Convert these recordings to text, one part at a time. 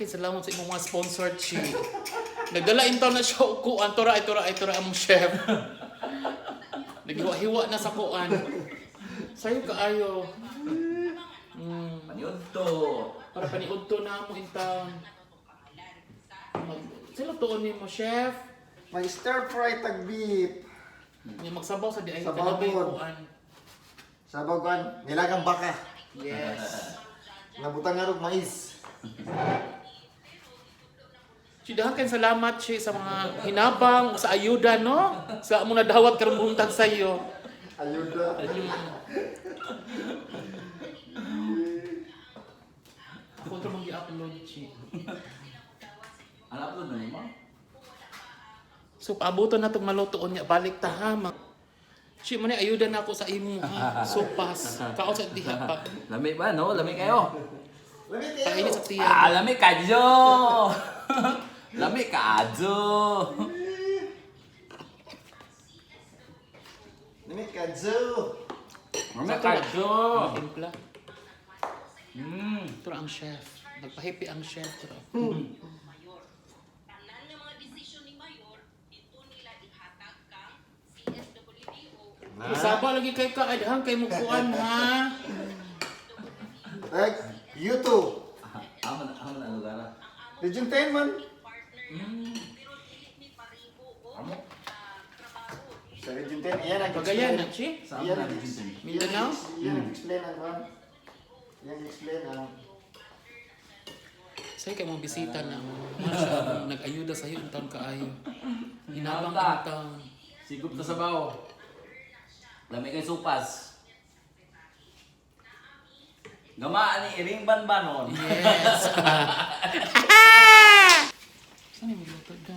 kay salamat sa imong mga sponsor, Chi. Nagdala intaw na siya og kuan. Tura ay tura ay tura among chef. Naghiwa-hiwa na sa kuan. Sayo kaayo. Paniudto. Para paniudto na mo in town. Mag sila tuon nimo, chef. May stir fry tag beef. Nya magsabaw sa di ay Sabaw kanabay pod. kuan. Sa baguan, nilagang baka. Yes. Nabutang nga rog mais. Chi, daghan kay salamat, Chi, sa mga hinabang sa ayuda, no? Sa among nadawat karong buntag sa iyo. Ayuda. Ako ito mang i-upload, Chi. Ang upload na nimo? So paabuton na itong malutoon niya. Balik ta ha. Chi, man ayuda na ako sa imo ha. Sopas. Kaon sa diha pa. Lami ba no? Lami kayo. Lami kayo. Painit sa tiyan. Ah, lami kadyo. Lami kadyo. Lami kadyo. Lami kadyo. Timpla. Mm. Ito ang chef. Nagpahipi ang chef. Ito. Mayor. Tanan nga mga desisyon ni Mayor, dito nila ihatag kang CSWDO. Isaba lagi kay ka. Ay, dahang kay mukuan ha. Like, you too. Amo na amo na lugar. Ah. Region 10 man. Partner namin, pero dili ni pareho o Amo. trabaho. Sa Region 10, iyan ang Pagayan na, Chi. Sa amo na region. Mindanao? Iyan ang explain ang man. Iyan ang explain ang Sa'yo kay mong bisita na. Mga siya ang nag-ayuda sa'yo ang taon kaayo. Hinabang ang taon. Sigup ta sabaw. Lami kay supas. Gama ani iring banbanon. Yes. Saan yung magluto ka?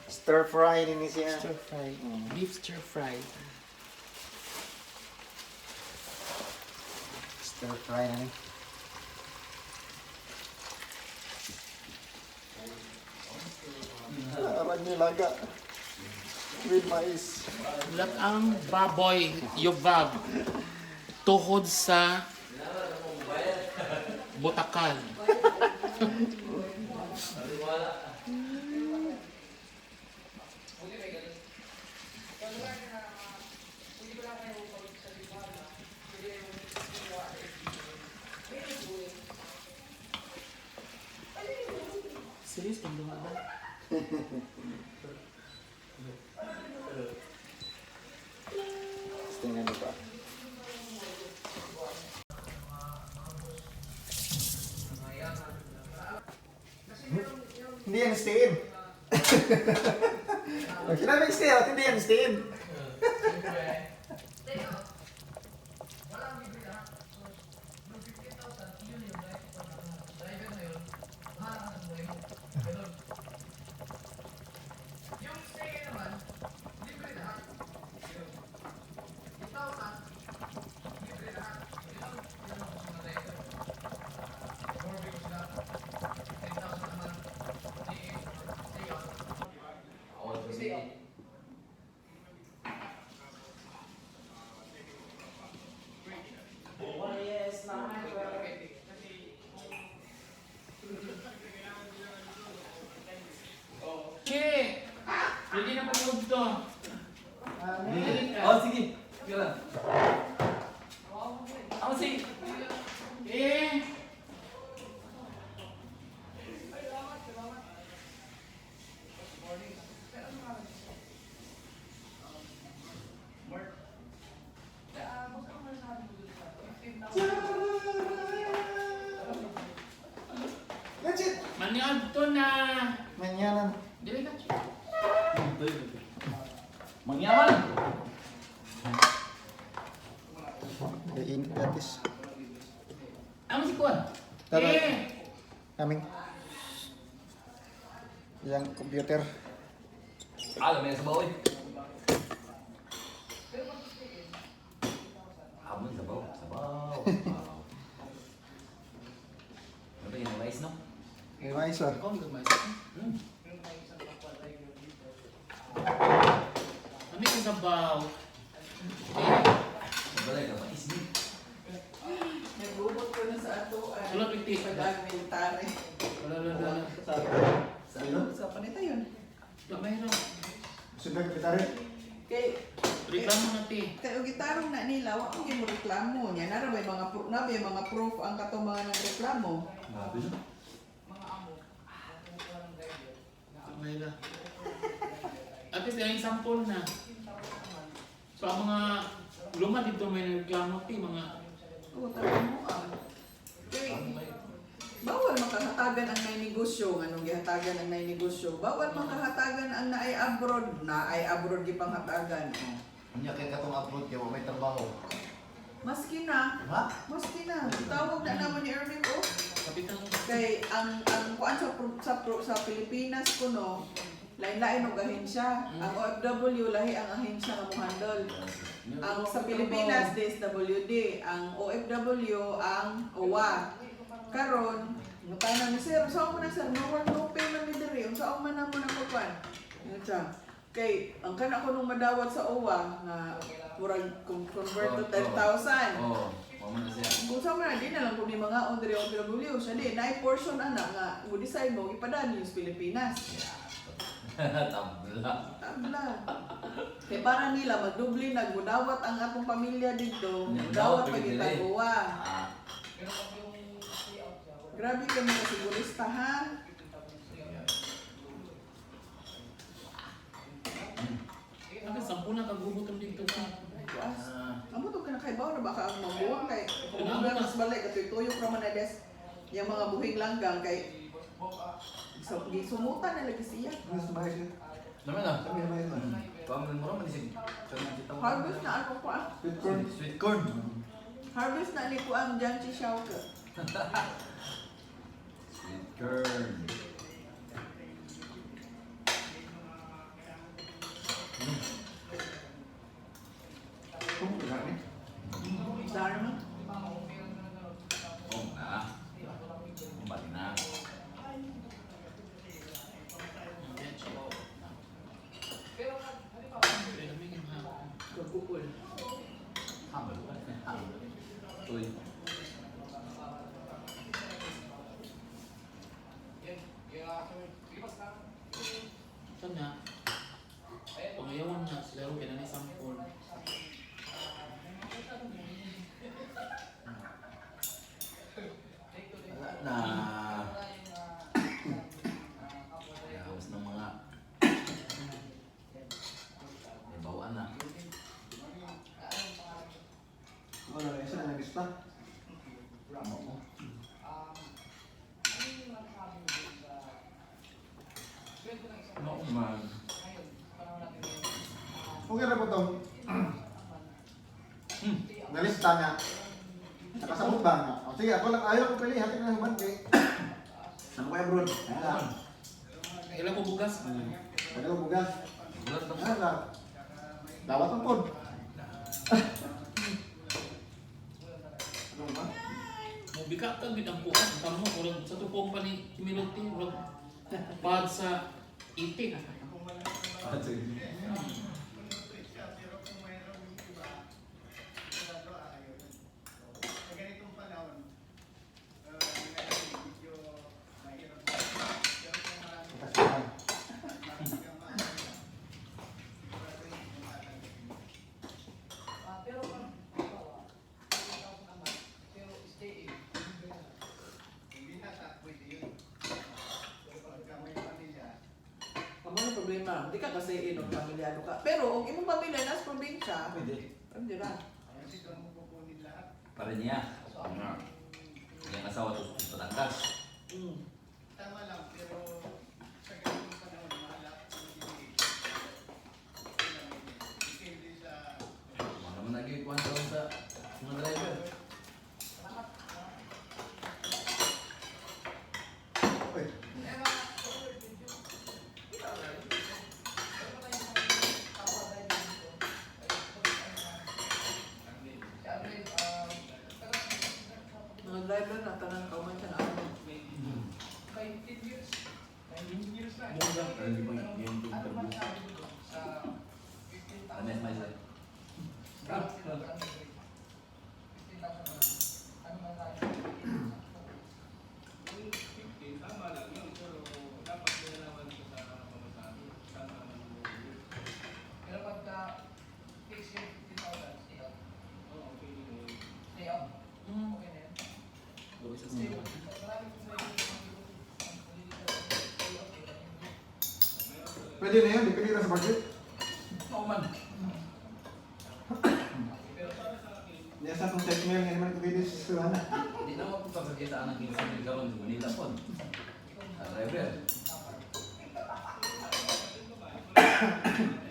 Stir fry ni siya. Stir fry. Beef stir fry. Stir fry na ni. Arang nilaga. With mais. Latang baboy, yubab. Tuhod sa butakal. Serious kang duha ba? Tingnan mo pa. Hindi yan steam. Pag sinabing steam, hindi yan steam. Che! Ready na pag to. Oh, sige. Sige lang. Amo si Eh! That's it. Maniod to na! Manyanan. Dili ka, Che. Mangyaman. Init gatis. Amo si Kuan. Tara. Eh! Kaming. Yang computer. Ah, lami na sabaw eh. Amo sabaw, sabaw. Ano ba yung mais no? May mais ah. Ikaw ang gamay. Hmm. Kami ka sabaw. Wala ka mais ni. Nagbubot ko na sa ato. Sulod piti. Pag military. Wala, wala, wala. Sa ano? Sa panita yun. Gamay ra. Sundan ka pitari. Kay Reklamo na ti. kay og gitarong na nila, wa ko mo reklamo niya. Nara may mga na may mga proof ang katong mga nagreklamo. Grabe no. Gamay ra. At least yung sample na. So ang mga luma dito may reklamo ti mga Oo, tarong mo ah. Kay bawal makahatagan ang nay negosyo, nganong gihatagan ang nay negosyo. Bawal makahatagan ang naay abroad, naay abroad gipanghatagan. Oh. Unya kay katong upload kay wa may trabaho. Maski na, Ha? maski na. Tawag na naman ni Erwin oh. kapitan. Kay ang kuan sa Pilipinas kuno, lain-lain og ahensya. Ang OFW lahi ang ahensya nga mohandle. Ang sa Pilipinas DSWD, ang OFW ang OWA. Karon, mutana ni sir, unsa man na sir, no work no pay man ni diri, unsa man na mo na kuan. Ano siya? Kay ang kana ko nung madawat sa OWA nga murag kung convert to 10,000. Oo. Wa man na siya. Kung sa man di na lang kung may mga on diri OFW siya di naay portion ana nga mo decide mo ipadaan yung sa Pilipinas. Tabla. Tabla. Kay para nila magdubli nagmudawat ang atong pamilya didto, Nagdawat mudawat pa pag gid diri. itaguwa. Ah. Grabe ka mga sigurista ha. Ang sample na kagugutom dito ti. Kuas. Ah. Amo to ka nakaibaw na baka ang mabuwang kay kung mas balay katoy tuyok ra man na des yang mga buhing langgang kay so, gisumutan na lagi siya. Ano sa bahay siya? Dami na. Sabi na bahay na. Paano mo man isig. Sa Harvest na ako ko ah. Sweet corn. Sweet corn. Harvest na ni ko ang Janchi Xiaoke. Sweet corn. Kung gani. Dharma. Oh, na. Bali na. Kagukol. Hamalo. Uy. Ito na. Pangayawan na sila rin kaya na sample. Wala na. Yawas ng mga. May bawaan na. Wala na isa na lista. Oo. No, man. Okay ra po to. Nalista niya. Nakasabot ba nga? O sige, ako lang ayaw ko pili, hati na human kay. Ano kaya abroad? Ayan lang. Ilan ko bugas? Pwede ko bugas. Bulat lang. Ayan lang. Dawat ang pod. Ano ba? Mubika ka gid ang kuan. Tamo murag sa tupong pa ni Kimilog ti murag pad sa itik. Ah, sige. Nakasabot. Amo na problema, di ka kasi inom pamilyado ka. Pero kung imong pamilya nasa probinsya, Pwede. pwede ra. Para niya. Yung asawa to sa Batangas. Mga naman nagigikuhan sa mga driver. Uy. Mga driver na tanan ka man siya na ako. Mura. Pero hindi pa yung interview. Ano yung may say? Pwede na yun, depende na sa budget. Oo man. Niya sa itong set meal, ngayon man ito pwede sa semana. Di na mo pagkakita ang 15 mil karon sa Manila po. Ang driver.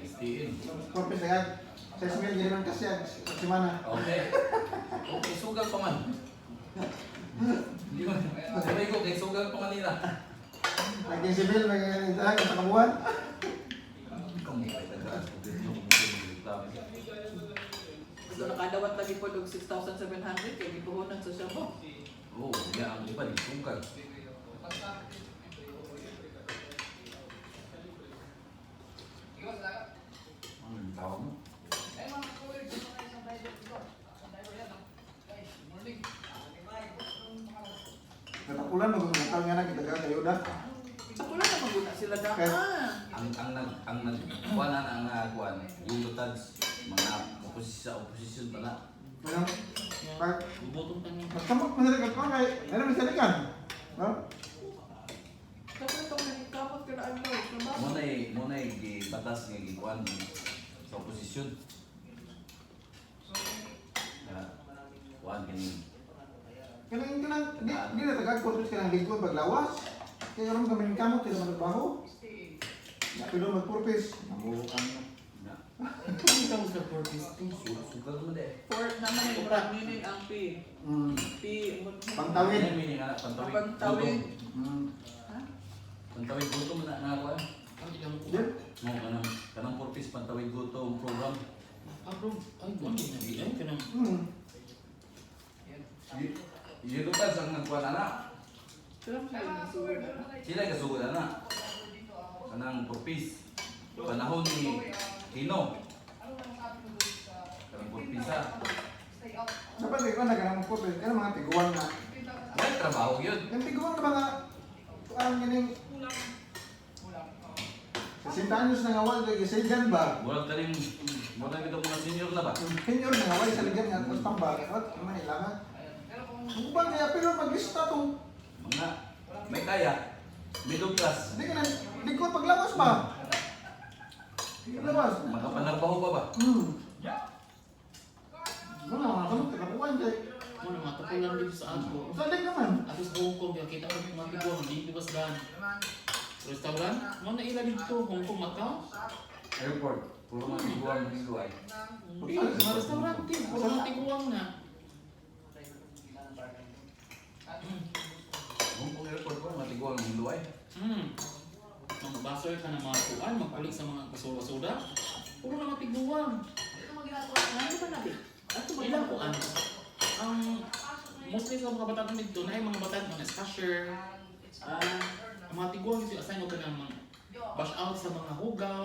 STM. Purpose na yan. Set meal, ngayon man kasi yan, sa semana. Okay. Okay, sugal pa man. Hindi man. Sabi ko, kay sugal pa Manila. Nag 15 mil, may ganyan sa kabuuan. Ikaw mo kay tagaan. Gobyerno kung magreklamo. So nakadawat lagi po og 6,700 kay gipuhunan sa siya po. Oo, niya ang iba, di sugal. Ano yung tawag mo? Natapulan, magugutang nga na, kita kayo na. Sa pula na maguna sila da. Kay- Ah. Ang nag kuan na ang kuan yung lutads mga oposisyon sa oposisyon pa na. Ano? Pag, Bubotong tayo. magkamot mo sila ka kay, meron mo sila kan? No? Dapat itong nagkamot ka na ano, trabaho. Mo na gibatas nga gikuan sa oposisyon. Na kuan kini Kanang kanang di na tagag purpose kanang lingkod paglawas. Kaya ron kami kamot kaya magtrabaho. Ya pero magpurpose, namukan na. na Ikaw sa purpose to. sugal mo de. For naman yung murag meaning ang P. P. Pantawid. Ano meaning ana pantawid? Pantawid. Gutom. Ha? Pantawid gutom na nga kuan. Ang ilang ko. Yun. Mo kanang kanang purpose pantawid gutom program. Ah, bro. Ay, buwan din na. Ay, kanang. Yung lutads ang nagkuan ana. Sila mo sila nagsuwag na. Sila kasugod ana. Kanang purpose. Panahon ni Tino. Kanang purpisa. Dapat ikaw na kanang magpurpose kanang mga tiguan na. Wala trabaho yun. Yung tiguan na mga kuan ganing sa 60 anyos na nga wala lagi sa ligan ba? Murag ka rin, murag ito mga senior na ba? Yung senior na nga wala sa ligan nga tapos tambal. What naman ilangan? Kung ba kaya pero maglista tong Mga may kaya, middle class. hindi ka na lingkod paglawas ba? Paglawas. Makapanarbaho pa ba? Wala, mga kamot, kakabuan kay. Mo na matapulan dito sa ako. Salig naman. Ato sa Hong Kong, kaya kita ko yung mga tiguang, di ba sa restaurant? Mo na ila dito, Hong Kong, Macau. Airport, puro mga tiguang hiluay. Eh, mga restaurant din, puro mga tiguang na. Hong Kong Airport pa, mga tiguang hiluay. Mga basoy ka na mga kuan, magkulik sa mga basura-basura. Puro na mga tiguang. Ano ba nabi? Ato ba Ilang kuan? Ang mostly sa mga bataan dito na ay mga bataan mga cashier. Ah, Ang mga tiguang dito assign ko ka ng mga bash out sa mga hugaw.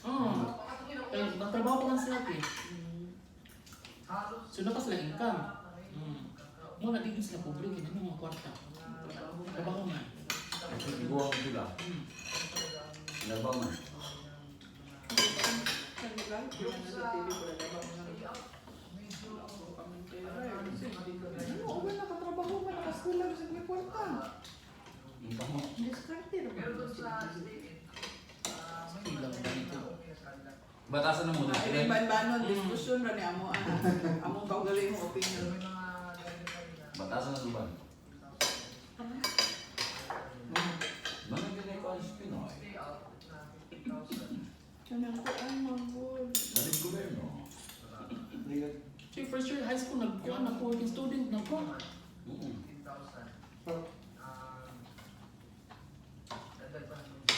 Oh. Kaya nagtrabaho pa man sila eh. So na pa sila income. Mo na digid sila pobre kay nang mga kwarta. Trabaho man. Kasi tiguang sila. Labaw man. Sa lugar, yung sa TV ko na ba mga ano, wala nakatrabaho man, nakaskwela, bisag may kwarta. Ang tamo. Diskarte naman. Ilang ba dito? Batasan na muna. Ay, banbanon, diskusyon ra ni amo ah. Among kaugaling mong opinion. Batasan na luban. Mga ganyan ko ang Pinoy. Kanang ko ay manggol. Sabi gobyerno. So first year high school nagkuan na working student na ko. Mm.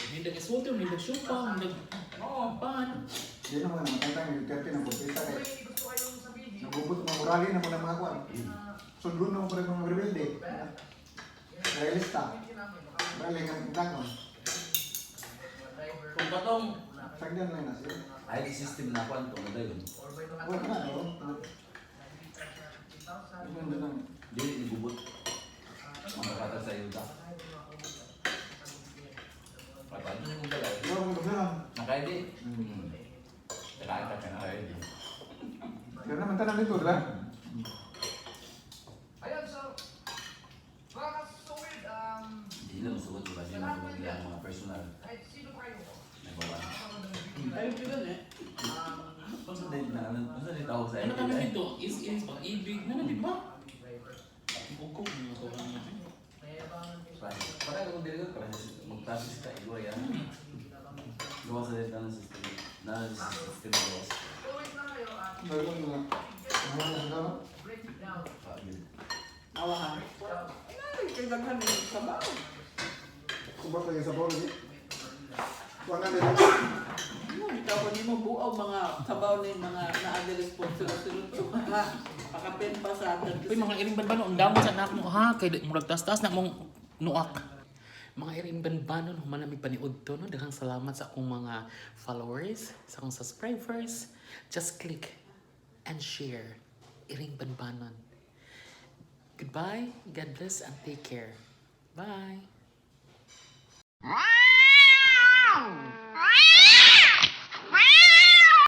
Hindi nag-iswalter, hindi nag-syupa, hindi Oo. pan. Di naman namatay tayo, yung Duterte ng purpesa kay. Nagubot mga morali na muna mga kuan. Sundon na mo pa rin mga rebelde. Realista. Morali nga magtangon. Kung katong Sagdan lang na siya. ID system na kuan to na dayon. Wala na, no? Ano lang. Dili ni gubot. Mga kata sa yuta. Paano mo balay? Wala mo gabira. Naka-ID? Kailangan ka ka naka-ID. Kaya naman tanan dito, diba? Ayun, so, baka so weird, Hindi lang sugod ba sila mga nila ang mga personal. kahit sino pa kayo, din na, unsa din tawag sa Ano ID? kami dito? Is pag-ibig. Ano, di ba? Ugog mga to. Para kung dili ko mag-process ka igwa yan. Gawa sa dito ng system. Na system gawas. Meron nga. Ano na sila, no? Pagid. Awa ha. Ay, kay daghan ni sabaw. Kung ba tayo sa bawal, eh? Kuha na nila. Ano, bitaw ko nimo buaw mga sabaw ni mga naa sponsor sulod ha. Pakapin pa sa atin. Uy, mga iring banbanon, ang damo sa anak mo ha. Kay murag taas-taas na mong nuak. Mga iring banbanon, human na may paniud to. No? Daghang salamat sa akong mga followers, sa akong subscribers. Just click and share. Iring Banbanon. Goodbye, God bless, and take care. Bye!